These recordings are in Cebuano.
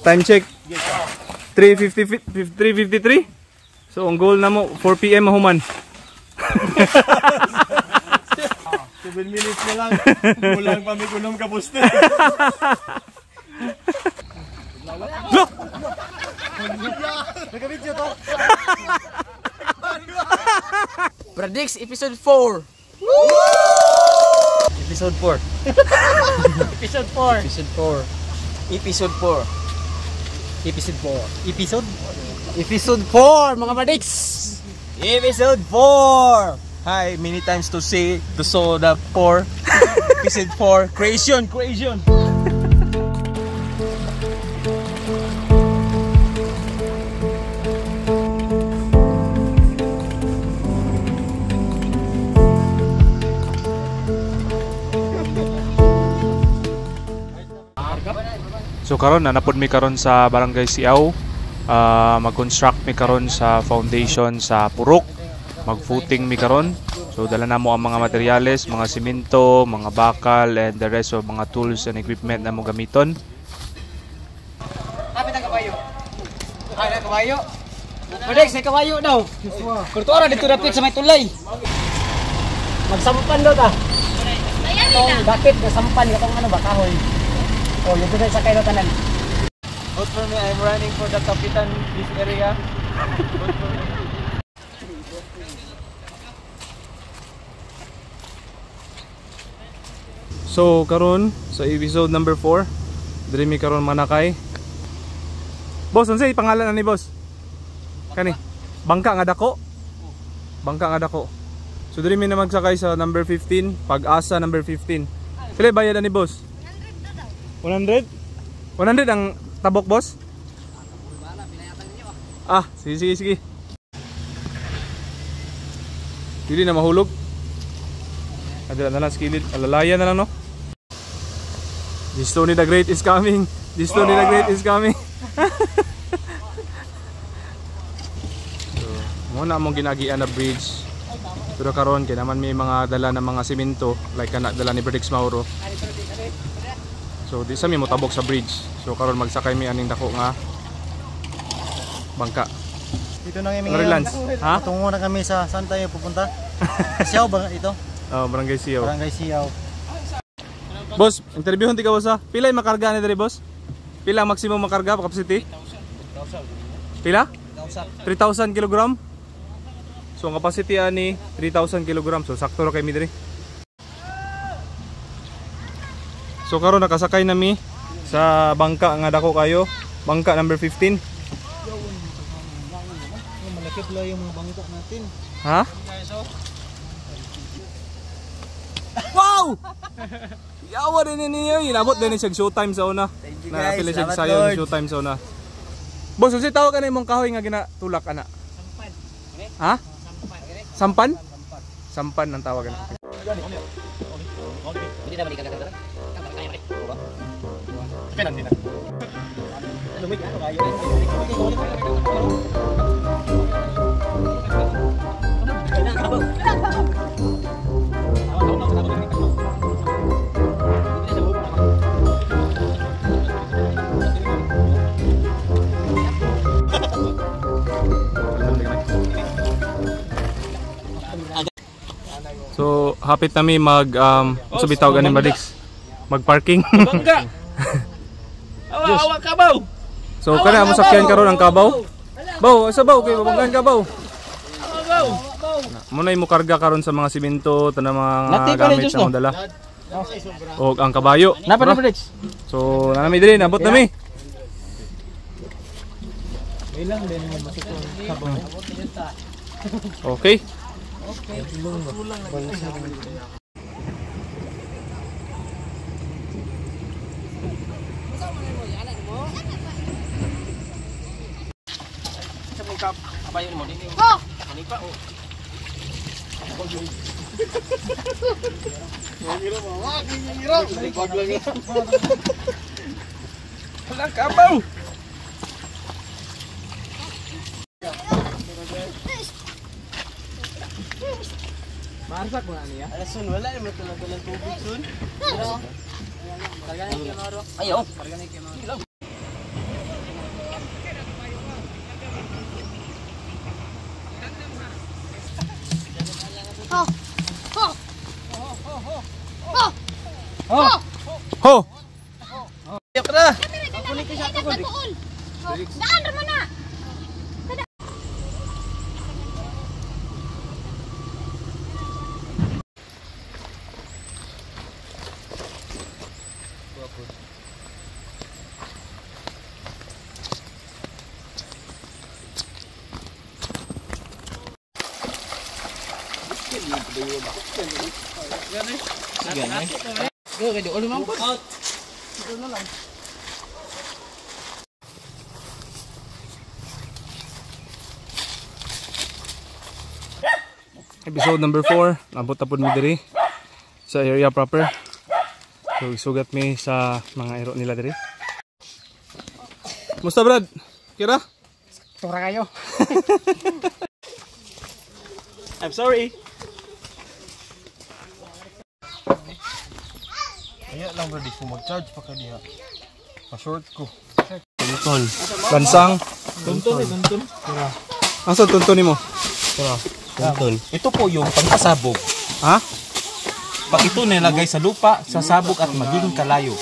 Time check. 3:53. 3:53. So ang goal na mo 4 PM mahuman. 7 minutes na lang. Kulang pa may kunom ka poste. Look! Naka-video to. Predicts episode 4. Episode 4. Episode 4. Episode 4. Episode 4. Episode 4. Episode? Episode 4 mga Predicts. Episode 4. Hi, many times to say to saw the 4. Episode 4. Creation, creation. So karon nanapod mi karon sa Barangay Siaw. Mag-construct mi karon sa foundation sa Purok. Mag-footing mi karon. So dala na mo ang mga materyales, mga simento, mga bakal and the rest of mga tools and equipment na mo gamiton. Kapit ang kabayo. Ay, na kabayo. Predicts, may kabayo daw. Kurtuara dito dapit sa may tulay. Magsampan daw ta. Katong dapit na sampan katong ano ba kahoy. Oh, yun doon sa kayo tanan. Vote for me, I'm running for the kapitan this area. Vote for me. So karon sa episode number 4, diri mi karon manakay. Boss, unsay pangalan ani boss? Kani? Bangka nga dako. Bangka nga dako. So diri mi na magsakay sa number 15, Pag-asa number 15. Pila bayad ani boss? 100? 100 ang tabok boss? Ah, sige sige sige. Dili na mahulog. Adala na lang sa kilid. Alalaya na lang no. This Tony the Great is coming. This Tony the Great is coming. So, muna among ginagian na bridge. Pero karon kay naman may mga dala ng mga simento like kana dala ni Berdix Mauro. So di sa mi motabok sa bridge. So karon magsakay mi aning dako nga bangka. Dito na kami ngayon. Ha? Tungo na kami sa saan tayo pupunta? Siaw ba ito? Oh, Barangay Siaw. Barangay Siaw. Boss, interviewon ti ka boss ha. Pila yung makarga ni diri boss? Pila ang maximum makarga capacity? 3,000. Pila? 3,000 kilogram. So ang capacity ani 3,000 kilogram. So sakto ra kay mi diri. So karon nakasakay na mi sa bangka nga dako kayo, bangka number 15. Malakit lang yung mga bangka natin. Ha? Wow! Yawa din niya, inabot din siya showtime sa una. Thank you guys. Napili siya Salamat sayo Lord. showtime sa una. Boss, unsay tawag ana imong kahoy nga ginatulak ana? Sampan. Ha? Sampan? Sampan ang tawag ana. Hindi na balikan ka. So, hapit nami mag unsa bitaw ganin Berdix? Mag-parking. Bangka. Awa, awa kabaw. So kana mo sakyan karon ang kabaw. Baw, sa baw kay babanggan kabaw. Awa, baw. Mo na imo karga karon sa mga simento tanang mga Nati pa rin, gamit Diyos, na no? dala. Og ang kabayo. Napa na Tara. Predicts? So nanami diri nabot nami. Okay. Kabayo mo dinhi. Ani pa oh. Wala kabaw. Maarsak mo na niya. Alasun, wala naman tulad tubig sun. Ayo. Ho. Ho. Ho. Ho! Ho! Yak na. Daan ra na. Episode number 4, nabot na pod mi diri sa area proper. So isugat mi sa mga iro nila diri. Musta Brad? Kira? Tura kayo. I'm sorry. Kaya lang bro, di ko mag-charge pa ka diha. Pa-short ko. Tuntun. Lansang. Tuntun eh, tuntun. Asa tuntun nimo? Tuntun. Ito po yung pangpasabog. Ha? Pag ito nilagay sa lupa, sasabog at magiging kalayo.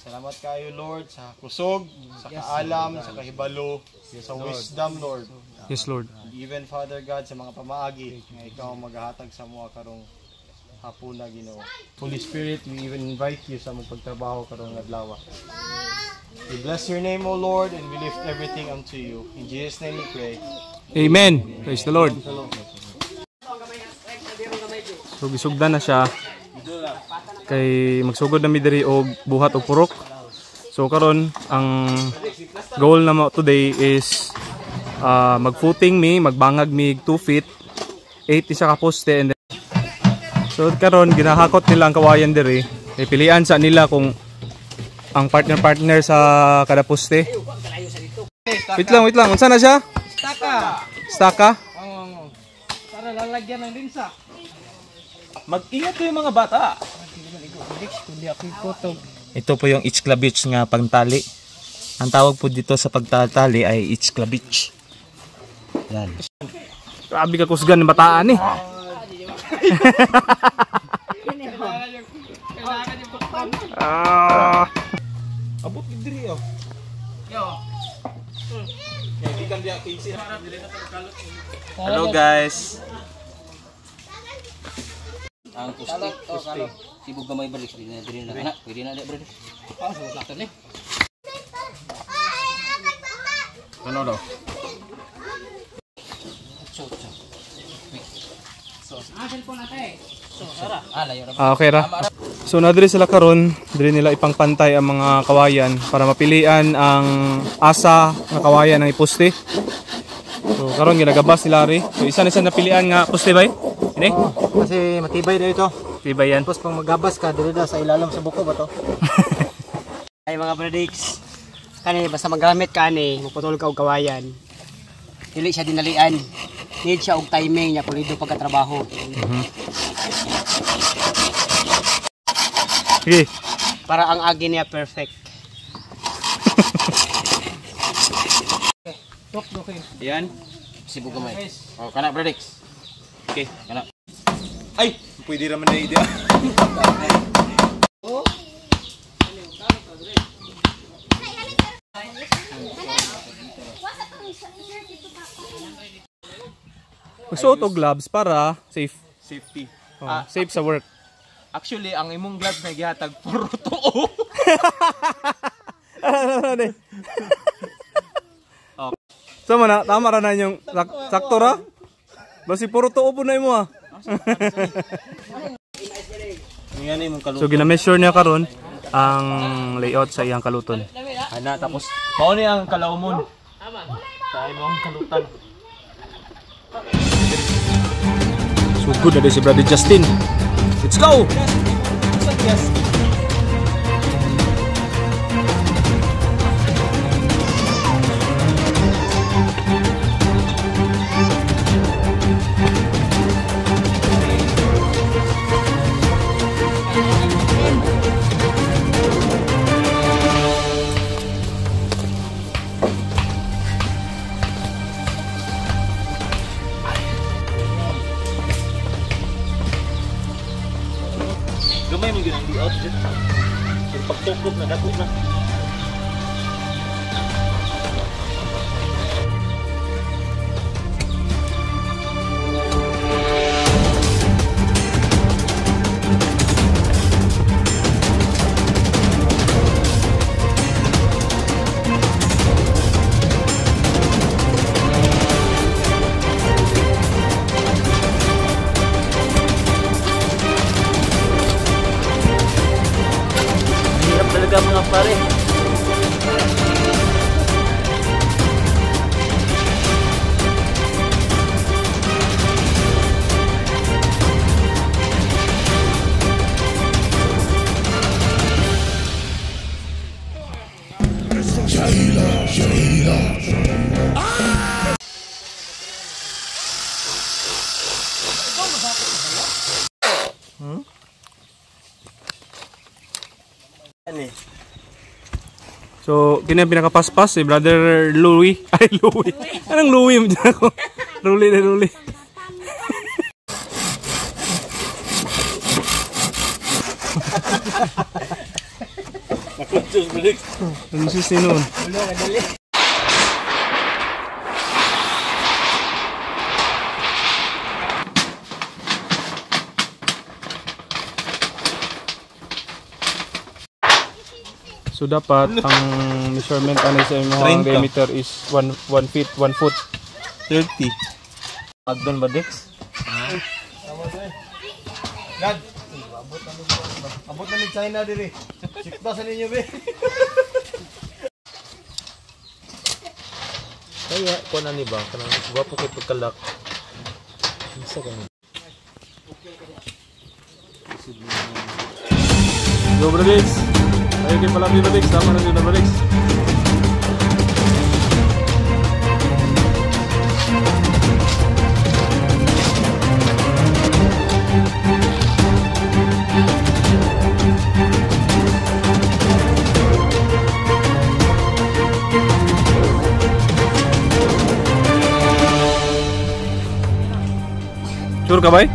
Salamat kayo Lord sa kusog, sa kaalam, sa kahibalo, sa wisdom Lord. Yes Lord. Even Father God sa mga pamaagi nga ikaw ang maghahatag sa mga karong hapuna Ginoo. Holy Spirit, we even invite you sa among pagtrabaho karong adlaw. We bless your name, O Lord, and we lift everything unto you. In Jesus' name we pray. Amen. Praise the Lord. So gisugdan na siya kay magsugod na mi diri og buhat og purok. So karon ang goal na mo today is magfooting mi, magbangag mi 2 feet, 8 isa ka poste, and then so karon ginahakot nila ang kawayan diri. Kay pilian sa nila kung ang partner-partner sa kada poste. Wait lang, wait lang. Unsa na siya? Staka. Staka? Oo. Para lalagyan ng linsa. Mag-ingat kayo mga bata. Kundi ako ikutog. Ito po yung Itchclavich nga pagtali. Ang tawag po dito sa pagtatali ay Itchclavich. Yan. Grabe ka kusgan ng bataan eh. Ah. Abot diri oh. Hello guys. Ang puste. Puste. Sibog gamay balik dili na dili na anak. Pwede na di bro. Ah, sa laktan eh. Ano daw? Ah, cellphone ate. Ah, layo ra. Ah, okay ra. So nadiri sila karon, diri nila ipangpantay ang mga kawayan para mapilian ang asa nga kawayan ang iposte. So karon ginagabas nila ri. So isa na siya napilian nga poste bay. Ini? Kasi matibay na ito. Tibay yan. Tapos pag magabas ka, dili na sa ilalim sa buko ba to? Ay mga brodix. Kani basta magamit ka ani, maputol ka og kawayan. Dili siya dinalian. Need siya og timing niya pulido pagkatrabaho. Sige. Para ang agi niya perfect. Yan. Sibog gamay. Oh, kana brodix. Okay. Kana. Ay, pwede raman na idea. Magsuot og gloves para safe. Safety. Oh, safe sa work. Actually, ang imong gloves na gihatag puro tuo. Ano So man na, tama ra na inyong sakto ra. Basi puro tuo po na imo ah. So gina-measure niya karon ang layout sa iyang kaluton. Ana, tapos mao ni ang kalaumon. Sa imong kalutan. Sugod na din si Brother Justin. Let's go! Yes. Dagko na, dagko na. Hirap talaga mga pare. So, kini ang pinakapaspas si Brother Louie. Ay, Louie. Anong Louie mo dyan ako? Ruli na Ruli. Ano si Sinon? So dapat ang measurement ano sa imong 30. diameter is 1 feet, 1 foot. 30. Agdon ba, Dex? God. Abot na ni China diri. Sikta sa ninyo be. Kaya, kuha na ni ba? Kanang gwapo kay pagkalak. Isa ka ni. Go Bradix. Ayo kay palabi Bradix, tama na yun Bradix. Sure ka bay?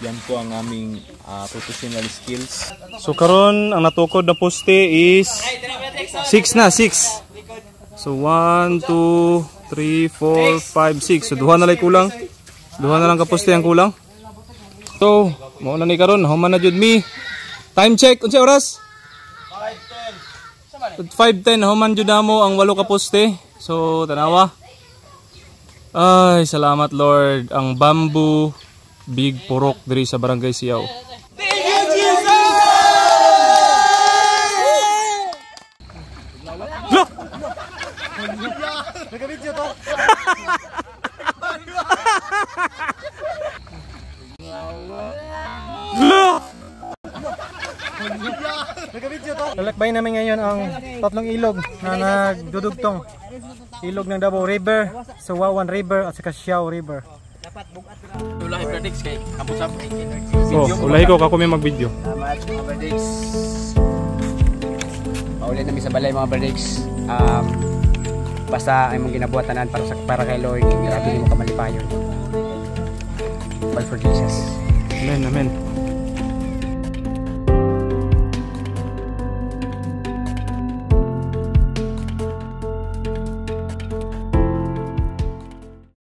Yan po ang aming professional skills. So karon ang natukod na poste is 6 na, 6. So 1 2 3 4 5 6. So duha na lang kulang. Duha na lang ka poste ang kulang. So, mao na ni karon, human na jud mi. Time check, unsay oras? 5:10. 5:10 human jud namo ang 8 ka poste. So tanawa. Ay, salamat Lord. Ang bamboo big purok diri sa Barangay Siaw. Lalakbay namin ngayon ang tatlong ilog na nagdudugtong. Ilog ng Davao River, Suwawan River at saka Siao River. Oh, ulahi ko kako may mag-video. Salamat mga Bradix. Paulit namin sa balay mga Bradix. Basta ay mong ginabuhatanan para kay Lord, grabe mo kamalipayon. All for Jesus. Amen, amen.